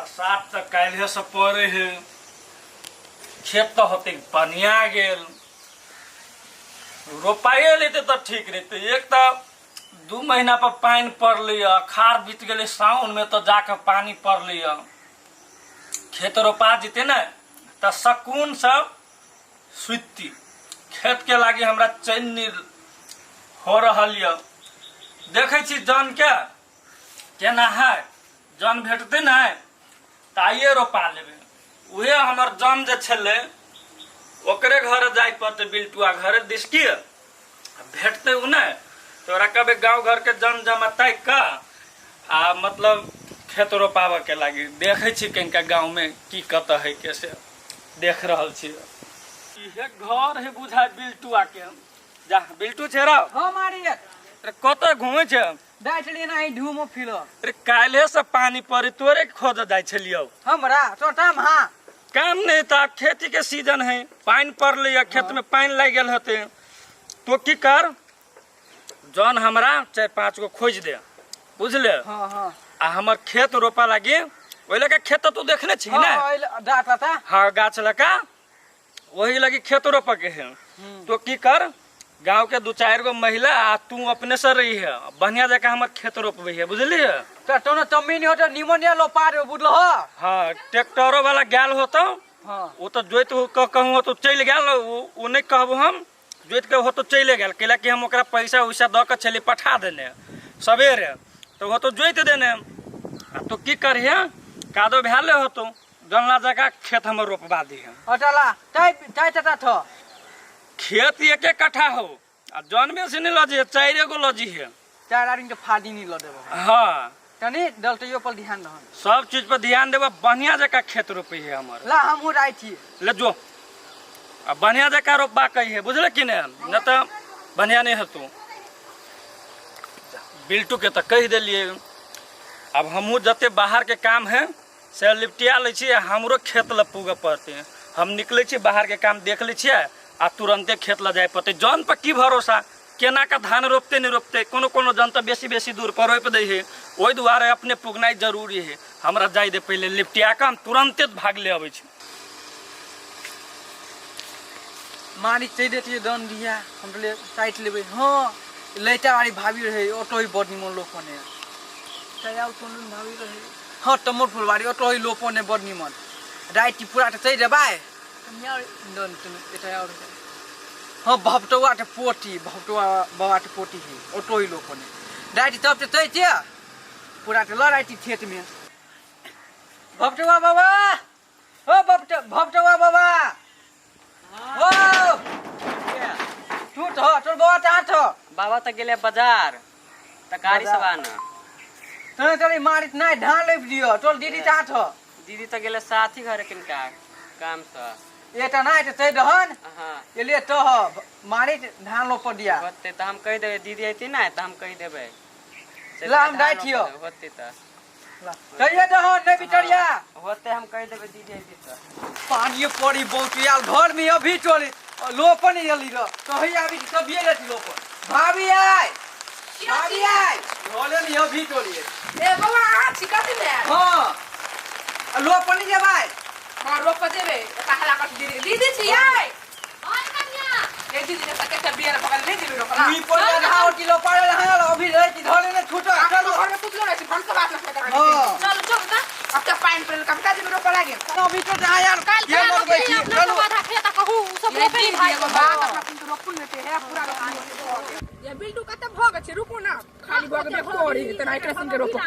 बरसात तऽ काल्हिए से पड़े है, खेत तऽ होते पनिया गेल, रोपाइए लेते तऽ ठीक रहते। एक तऽ 2 महीना पर पानि पड़लै, अखाड़ बीत गेलै, सावन में तऽ जाके पानि पड़लै, खेत रोपा जेते ने तऽ सकून से सुति। खेत के लागी हमरा चैन नहीं हो रहल यऽ। देखै छी जन के केना है, जन भेटतै ने तऽ आइए रोपा लेबै। उहे हमर जन जे छलै ओकरे घर जाय पड़तै, बिल्टुआ घरे दिस की भेटतै उ नहि तऽ ओकरा कहबै गाँव घरके जन जमा ताकि कऽ आ मतलब खेत रोपाबऽ के लागी। देखै छी कनिका गाँवमे की कतऽ है के से देख रहल छी। इहे घर है बुझाय बिल्टुआ के। जा बिल्टू छै रौ। हाँ मारिए। अरे कतऽ घूमै छै? जाइ छलियै ना घूमो फिरो। अरे काल्हे से पानी पड़े तोरे खोज जाइ छलियौ। हमरा टोटाम हाँ काम नहीं था, खेती के सीजन है, पानी पड़ले खेत में पानी लागि गेल होते। तो की कर जौन हमरा 4-5 गो खोज दे, बुझले? हाँ हाँ। आ हमर खेत रोपा लागी ओहि लगे खेत तो देखने छी ने? हाँ, हाँ गाछ लगा वही लगी खेत रोपा के है। तो की कर गांव के 2-4 गो महिला आ तू अपने से रही है, बढ़िया जगह हमर खेत रोपबे है, बुझलिए? तो तम्मी नहीं होतो निमन या लोपा रे बुझलो? हाँ ट्रैक्टरो वाला गेल होतो। हाँ वो तो जोइत कहूँ तो चलि गेल, वो नहीं कहबो हम जोइत के हो तो चलि गेल, कैला कि हम ओकरा पैसा उसा दऽ के छली पठा देने सवेरे, तो वो तो जोइत देने। आ तो की करिहे कादो भैले होतो जनला जगह खेत हमर रोपबा दिहे। अटला चाय चाय चटा छ खेत 1 कट्ठा हो आ जन बेसी नहीं लजी, 4 गो लजी है। 4 आदमी के फादी नहीं ल देबो। हाँ तनी दलतैयो पर ध्यान रहन, सब चीज पर ध्यान देबो, बढ़िया जगह खेत रोपे है हमर। ला हमहू जाइ छी। ले जो आ बढ़िया जगह रोपबा कही है, बुझले कि नहीं? न तो बढ़िया नहीं हेतौ। बिल्टू के तो कहि देलिए, अब हमहू जते बाहर के काम है से लिपटिया लै छी, हमरो खेत ल पुगे पड़ते। हम निकलै छी बाहर के काम देख लै छियै आ तुरंते खेत ल जाय पड़ते। जन पर की भरोसा, केना का धान रोपते नहीं रोपते, कोनो कोनो जन तो बेसी बेसी दूर पर रोपि दै है, ओहि दुआरे अपने पुगनाइ जरूरी है। हमरा जाय दे पहले लिपटिया के, हम तुरंते भाग ले अबै छी। मालिक चलि देतियै दन दिया, हम कहलियै साइट लेबै। हाँ लैता वाली भाभी रहे ऑटो ही बड़ निमन लोपने, भाभी रहे। हाँ तमोर फुलवारी ऑटो ही लोपने बड़ निमन राति पूरा तऽ चलि देबै। हाँ भपटौआ के पोटी, भपटौआ बाबा के पोटी है ऑटो ही लोपने राति तब तऽ चलि छियै पूरा तऽ ल राति खेत में। भपटौआ बाबा, ओ भपटौआ बाबा, ओ तू तो तोर बाबा कहाँ छौ? बाबा तऽ गेलै बाजार तऽ गाड़ी सब आन। तोरे तोरे मारित नहीं धान रोपि दियौ। तोर दीदी कहाँ छौ? दीदी तऽ गेलै साथी घरे किनका काम से। ये तऽ नहीं तऽ चलि दहन। हाँ एलियै तो मारित धान रोप दिया। होतै तऽ हम कहि देबै, दीदी अयती ने तऽ हम कहि देबै। ला हम जाइ छियौ। होतै तऽ कहिए दहन नहीं बिचरिया। होतै हम कहि देबै दीदी अयती तऽ। पानी पड़ी बहुत आयल घर में अभी चली लोपन एली रह कही आबी सभिए रहती लोपन। भाभी आय, भाभी आय घरे में अभी चली। ए बाबा अहाँ छी कथी में? हाँ लोपन जेबै। हाँ रोप जेबै कहला कथी दीदी दीदी छी आय। और कन्या ए दीदी के सके बियर पकड़ ले दीदी रोपला। ई पर रहा ओटी लोपा रहा अभी रहे कि घरे में छूटो। चलो घर में सुतलो रहे छी भन के बात न कर। हां चलो चलो ता अब त पानी पर कमका जेबै रोप लागे। अभी तो जा यार काल ये मर गई छी। चलो आधा खेत कहू उ सब रोपे भाई बात अपना किन रोपू लेते है पूरा रोपू। ये बिल्टू कत भग छै रुकू ना खाली भग में कोड़ी तना एकरा संग के रोप के।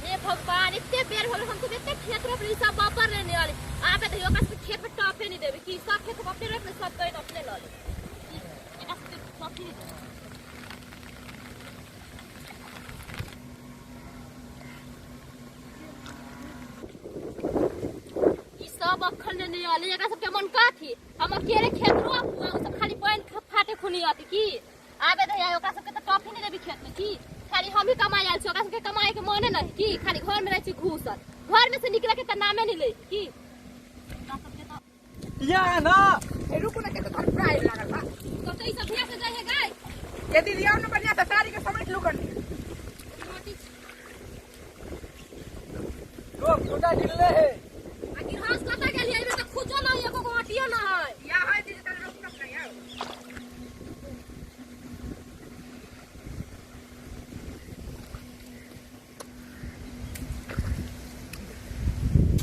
हे भगवान इतने बेर होल हम तो एते खेत रोपली सब बापर लेने वाली आबे त ओकरा से खेत में टॉपे नहीं देबे कि सब खेत अपने रोप सब गई अपने ल ले एकरा से टॉप नहीं देबे। ई सब अखन लेने वाली एकरा सबके मन काथी हम अकेले खेत रोप उ सब खाली पानि फाटे खुनी आती की आबे त ओकरा सबके त टॉप नहीं देबी खेत में की खाली हम ही कमाई आयल छी ओकरा सबके कमाई के मने नहीं की खाली घर में रहै छी घुसल घर में से निकले के त नामे नहीं ले की या ना ए रुकू ना के तो घर प्राय लागल बा। तो ई सब भिया से जाय है गाय। ए दीदी आओ ना बढ़िया से सारी के समेट लू करनी। छोटा गिरले है आ गिरहास कतऽ गेलियै एहिमे तऽ खुजो ना एको गो आटियो ना है या है दीदी तने रोपू ना यार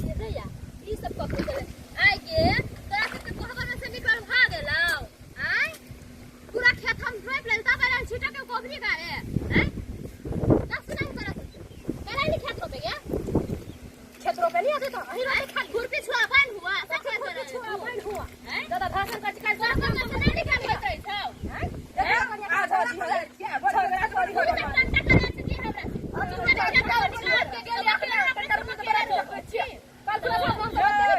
ये भैया ई सब कखन चले आइ के तोरा सबके कोहबर में से निकल भाग गेलौ आइ पूरा खेत हम रोपि लेल तब आयल छीटा के कोबरी गाड़े आइ ना सुनाई तोरा सबके करै नहीं खेत रोपे गे खेत रोपे नहीं आते तो अही रोपे खाली खुरपी छुआ बन हुआ सब खुरपी छुआ बन हुआ आइ दादा भाषण कर काल तोरा सब में से नहीं निकल होतै छौ आइ आ जा जी है बड़ बड़ तू सब कंटा करै छी की हमरा तू सब खेत निकाल के गेली अपना कल तू सब हम सब चली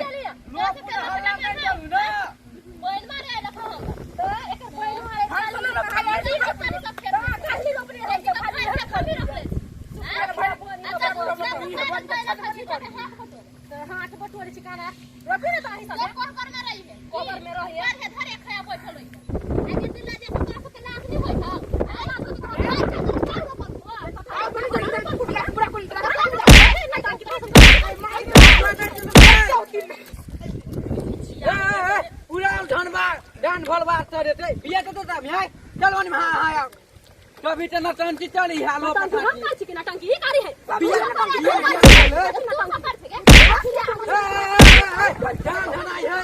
गेली तोरा सबके रोपे के बैल मारे आयल हम तो एकर बैल मारे सब खेत खाली रोपने है के खाली खाली रोपले हाथ बटोरे छी काना रोपी ने ताही सब कोहबर में रही है कोहबर में रही है। धरे धरे खया बैठल रही है आ जे दिल्ला जे तोरा सबके लाज नहीं होय छौ आ लाज होत तोरा खाय छौ तोरा रोपल आ बड़ी बड़ी पूरा पूरा कुल ए पूरा धान बा धान भलबा तर देते बिया तो तो भाई चलो नि हां हां कभी तो नटंकी चली हालो हम कहै छी कि नटंकी ई करी है बिया बिया तू सब कर छे ए धान धनाई है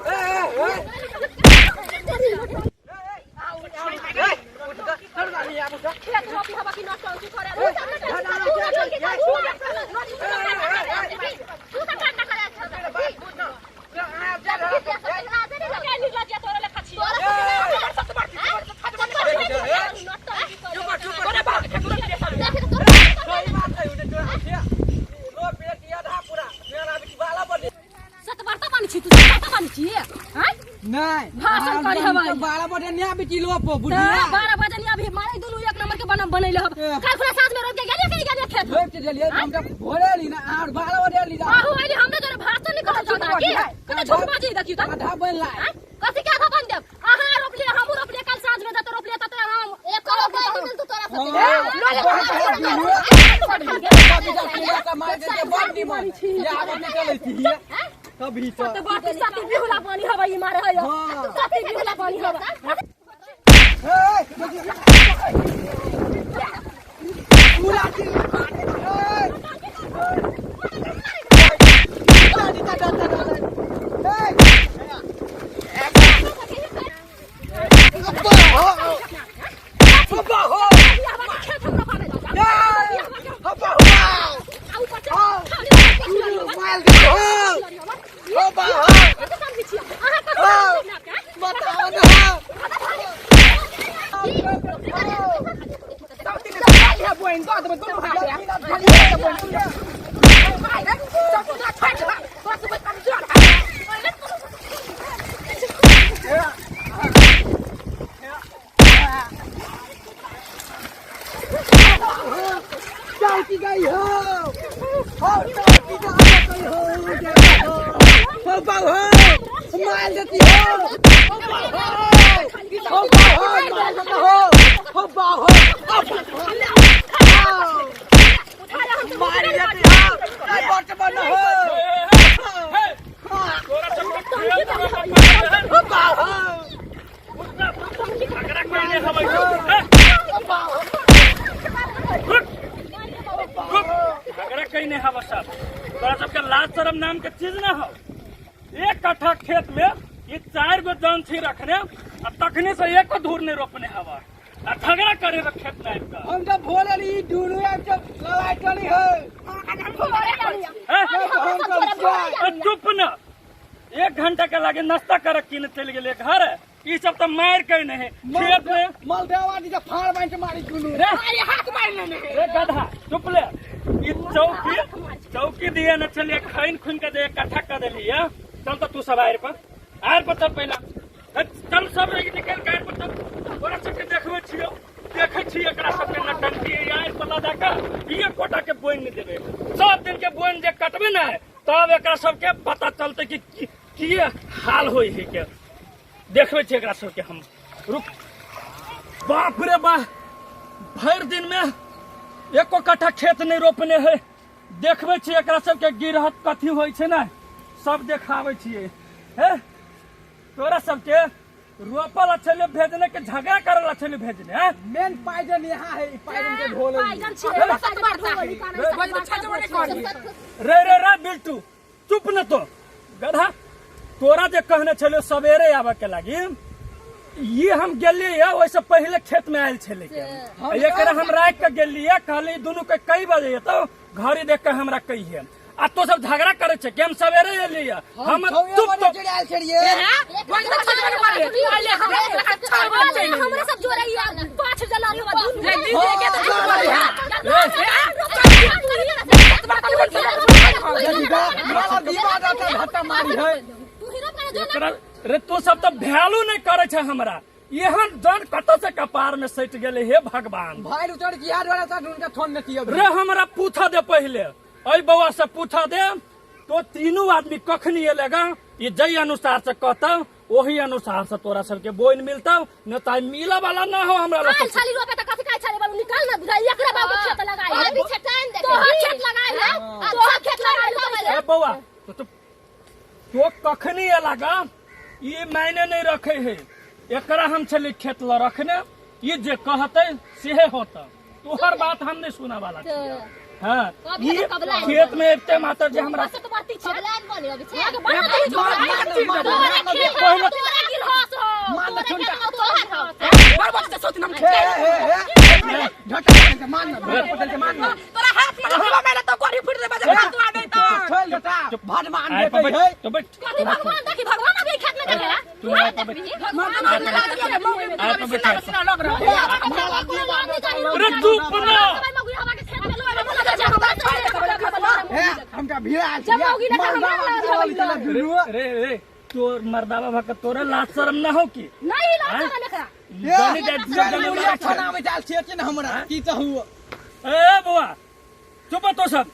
ए ए ए उठ चल गाली आबू तो खेत रोपी हवा की नटंकी करे तू सब कांटा करे सही बात है उन्हें तोरा छिया रो पेट आधा पूरा मेरा बेटी बाला बने सतबरता बानी छी तू सतबरता बानी छी हैं नहीं भाषण करी हवाई। 12 बजे न्या बेटी लोपो त बुढ़िया 12 बजे नि अभी मारे दुनू एक नंबर के बना बनैले हब काल खुला साँझ में रोप के गेलिए के गेलिए खेत रोप के देलिए हम तो भोरे ली ना और 12 बजे ली ना आहू आइली हमरे जोरे भाषण नहीं करल जाता की कते झूठ बाजी देखियो त आधा बन ला हैं कथि के आधा बन देब अहाँ रोप लिए हमहू रोप लिए कल साँझ में जत रोप लिए तत हम एक रोप दे तू तोरा कभी तो सब बात साथी बिहुला पानी हवा ई मारे है साथी बिहुला पानी हवा खेत हम रोपाबे आ ऊपर से कते समझै छियै अहाँ कते बोइन दऽ देबै दुनू हाथ चौकी गई हो हो चौकी गई हो हो हो मार देती हो हो हो मार देती हो हो हो मार देती हो नहीं बट बन हो तोरा सबके खेत रोपऽ पड़ै हो हो झगड़ा कइले हबै रुक रुक झगड़ा कइने हबै सब तोरा सबके लाज शरम नाम के चीज ना हो। एक कट्ठा खेत में ये 4 गो जन थी रखने आ तखनी से एको धूर नहीं रोपने हवा आ झगड़ा करे रख खेत में आबि कऽ। हम जब भोले ली दुनू आबि जब लड़ाई चली है हैं? चुप न 1 घंटा के लागे नाश्ता कर किन चलि गेलै घर। ई सब तऽ मारि के नहीं खेत में मलदेवा जी फाड़ बांट मारी दुनू रे अरे हाथ मारि लेने है रे गधा चुप ले। ई चौकी चौकी दिए न चलिए खैन खुन के दे इकट्ठा कर देलिए। चल तो तू सब आयर पर चल पहला चल सब निकल के आयर पर चल। तोरा सबके देखबै छियौ देखै छी एकरा सबके नटंकी आयर पर लऽ जाके एक गोटा के बोनि नहि देबै। सब दिन के बोनि जे कटबै ने तब एकरा सबके पता चलतै कि की हाल होइ है के। देखबै छी एकरा सबके हम। रुक बाप रे बा भरि दिन में एको कट्ठा खेत नहीं रोपने है। देखबै छियै एकरा सबके गिरहत कथी होइ छै ने, सब देखाबै छियै। हे तोरा सबके रोपल छलै भेजने के झगड़ा करल छलै भेजने, हैं? मेन पाइजन यहाँ है, ई पाइजन के ढोल है। पाइजन छी रे रे रे बिल्टू चुप न तो गधा, तोरा जे कहने छलियो सवेरे आबऽ के लागी, ये हम गेलियै ओहिसँ पहिले खेत में आयल छलै के, एकरा हम राखि के गेलियै, कहली दुनू के कई बजे एतौ घड़ी देख के हमरा कहिए, आ तो सब झगड़ा करे छै कि हम सवेरे एलियै, हम चुप तो हमरा सब जोड़ैया 5 जना रे तू सब तो वैल्यू नहीं करे छै हमरा, एहन जन कतऽ से कपार में सटि गेलै हे भगवान। भाई उतर जिहाद वाला था उनका थोन नहीं किया। रे हमरा पूछा दे पहले, अई बउआ से पूछा दे तो तीनू आदमी कखनी एलेगा, ये जई अनुसार से कहतौ वही अनुसार से तोरा सबके बोइन मिलतौ, न त मिले वाला ना हो हमरा लग। छाली रोपे त कथि खाइ छाली बालू निकाल ना बुझाई, एकरा बाबू खेत लगाई है, अभी छटाइन दे तोहर खेत लगाई है, तोहर खेत लगाई है। ए बउआ तो तो कखनी एलागा ये मायने नहीं रखे है, एकरा हम छली खेत ल रखने, ये जे कहते सेहे होता, तोहर बात हम नहीं सुना वाला छियै। हाँ, ये खेत में एते मात्र जे हमरा रे रे तोर मर्दावा भक तोरे लाज शर्म ना हो की नहीं लाज शर्म एकरा जानी जात खाना में जाल छियै ने हमरा की कहू। ए बउआ चुप तो सब,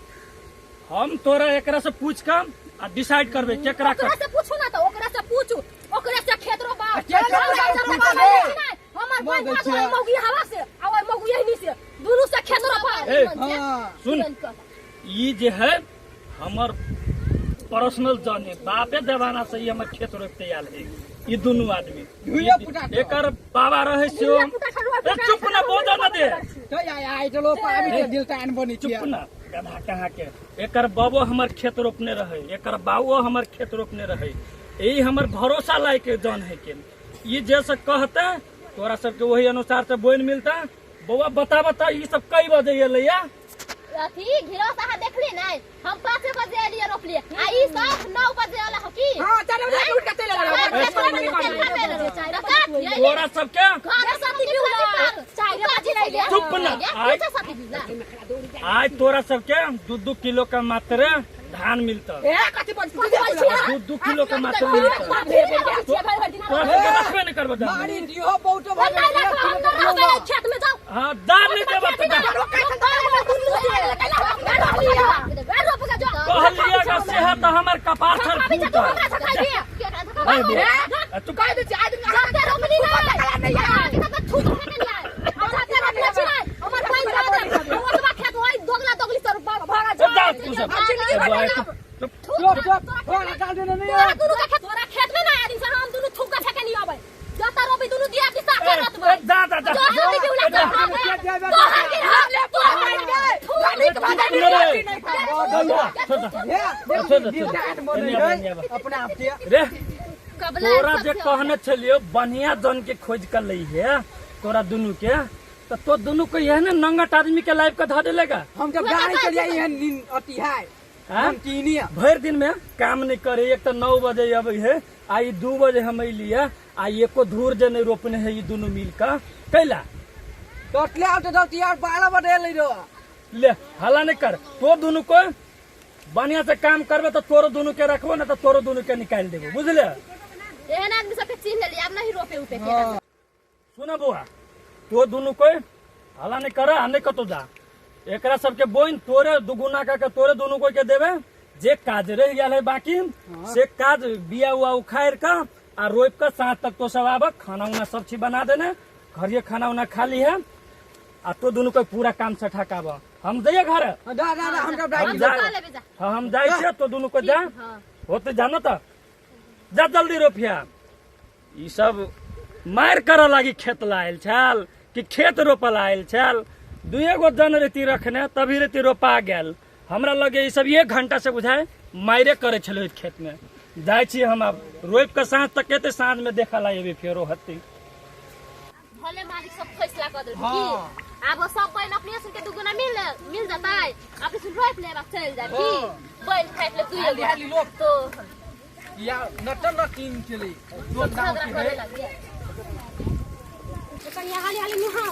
हम तोरा एकरा से पूछ के आ डिसाइड करबे केकरा ओकरा से पूछू ना त ओकरा से पूछू, ओकरा से खेत रोपा हमर बहन भाग मौगी हवा से आ ओइ मौगी एहनी से दुनू से खेत रोपा। सुन ई जे है हमर पर्सनल जन है, बापे देवाना से ही हमर खेत रोपते आयल है ई दुनू आदमी, एकर बाबा रहे से चुप ना बोझ ना दे चुप ना गधा कहाँ के, एकर बाबो हमर खेत रोपने रहे, एकर बाबो हमर खेत रोपने रहे, यही हमर भरोसा लायक जन है के ई जैसे कहते तोरा सबके वही अनुसार से बोइन मिलता। बउआ बता बता ई सब कई बजे एलैया? अथी घिरस अहाँ देखली नै, हम 5 बजे एलियै रोपलियै आ ई सब 9 बजे एला हो की? हां 4 बजे उठ के चल गेल। तोरा सबके घर साथी बिउला 4 बजे एलियै। चुप ना आज तोरा सबके 2-2 किलो का मात्र धान मिलता। ए कथि बोल 2-2 किलो का मात्र मिलता। तोरा सबके रखबे नहीं करबो धान। मारी दियो बहुत भर खेत में जाओ। हां दान नहीं देबो त कहलिए का सेहत हमर कपार थर फूटल। तू कह दे आज जाते रोपनी नहीं त थूक फेंकल आय जाते रोपले छी हमर पाइन जा दे ओतबा खेत होई दोगला दोगली सर भागा जा तू सब चुप चुप थोड़ा डाल देने नहीं तोरा दुनू के खेत तोरा खेत में ना आदिन से हम दुनू थूक के फेंकनी आबै जाता रोपी दुनू दिया के साथ रतबै जा जा जा तोरा जे कहने छलियो बढ़िया जन के खोज कर ली है तोरा दुनू के, तो तो दुनू के यह ना नंगट आदमी के लाइफ के धर देलेगा। हम जब गाड़ी चल जाई है नींद अति है भर दिन में काम नहीं करे, एक तो 9 बजे अबे है आ 2 बजे हम अलिए आ एको धूर जे नहीं रोपने है दुनू मिल के कैला टोटले आउट दो यार 12 बजे ले रो ले हला नहीं कर। तो दुनू को बढ़िया से काम करबे तो तोरो दुनू के रखबो ना तो तोरो दुनू के निकाल देबो, बुझले? एहन आदमी सबके चिन्ह लेली अब नहीं रोपे उपे के। सुन बउआ तो दुनू को हला नहीं कर आ नहीं कतो जा, एकरा सबके बोइन तोरे दुगुना का तोरे दुनू को के देबे, जे काज रह गेल है बाकी से काज बिया उआ उखाड़ का आ रोप के साँझ तक तो सब आबक खाना उना सब चीज बना देने, घरिये खाना उना खा ली है आ तो दुनू को पूरा काम से ठकाब। हम जाइए घर। दा दा दा हम हम जा हां हम जाई छियै तो दुनु को जा होते जानो त जा जल्दी रोपिया। ई सब मार कर लागी खेत लायल छल कि खेत रोपल आयल छल। दुए गो जन रेती रखने तभी रेती रोपा गेल। हमरा लगे ई सब 1 घंटा से बुझाए मारे करे छलै खेत में। जाय छी हम अब रोप के साँझ तक के साँझ में देखा ला एबे फेरो हती। भले मालिक सब फैसला कर देलकै की आब सब बैल अपने सुन के दुगुना मिल मिल जतै अपने सुन रोप लेबा चल जाय की बैल फाट ले दुए हाली लोग तो या नटन नटीन चली दो नाम की है। कनिया हाली हाली मुहा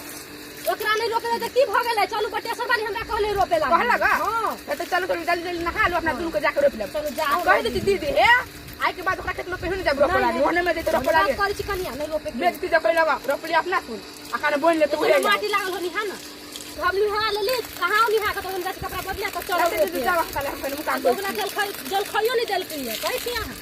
ओकरा नहीं रोपे त की भ गेलै। चलू बटेसर वाली हमरा कहले रोपे ला कहला गा। हां त चलू चलू जल्दी जल्दी नहा लो अपना दुनु के जाके रोप ले। चलू जाओ कह देती दीदी हे आई के बाद ओकरा खेत में कहियो न जाब रोपे लागे ओने में देते रोपे लागे करै छी कनिया नहीं रोपे बेइज्जती द कइला बा रोपली अपना सुन आ खाना बोल ले तो ओहे माटी लागल होनी हां ना हम निहा लेली कहां निहा के तो हम जाके कपड़ा बदला त चलो दीदी जाओ खाले हम पहले मुकाम ओकरा जल खाई जल खाइयो नहीं देलकै है कहै छी अहां।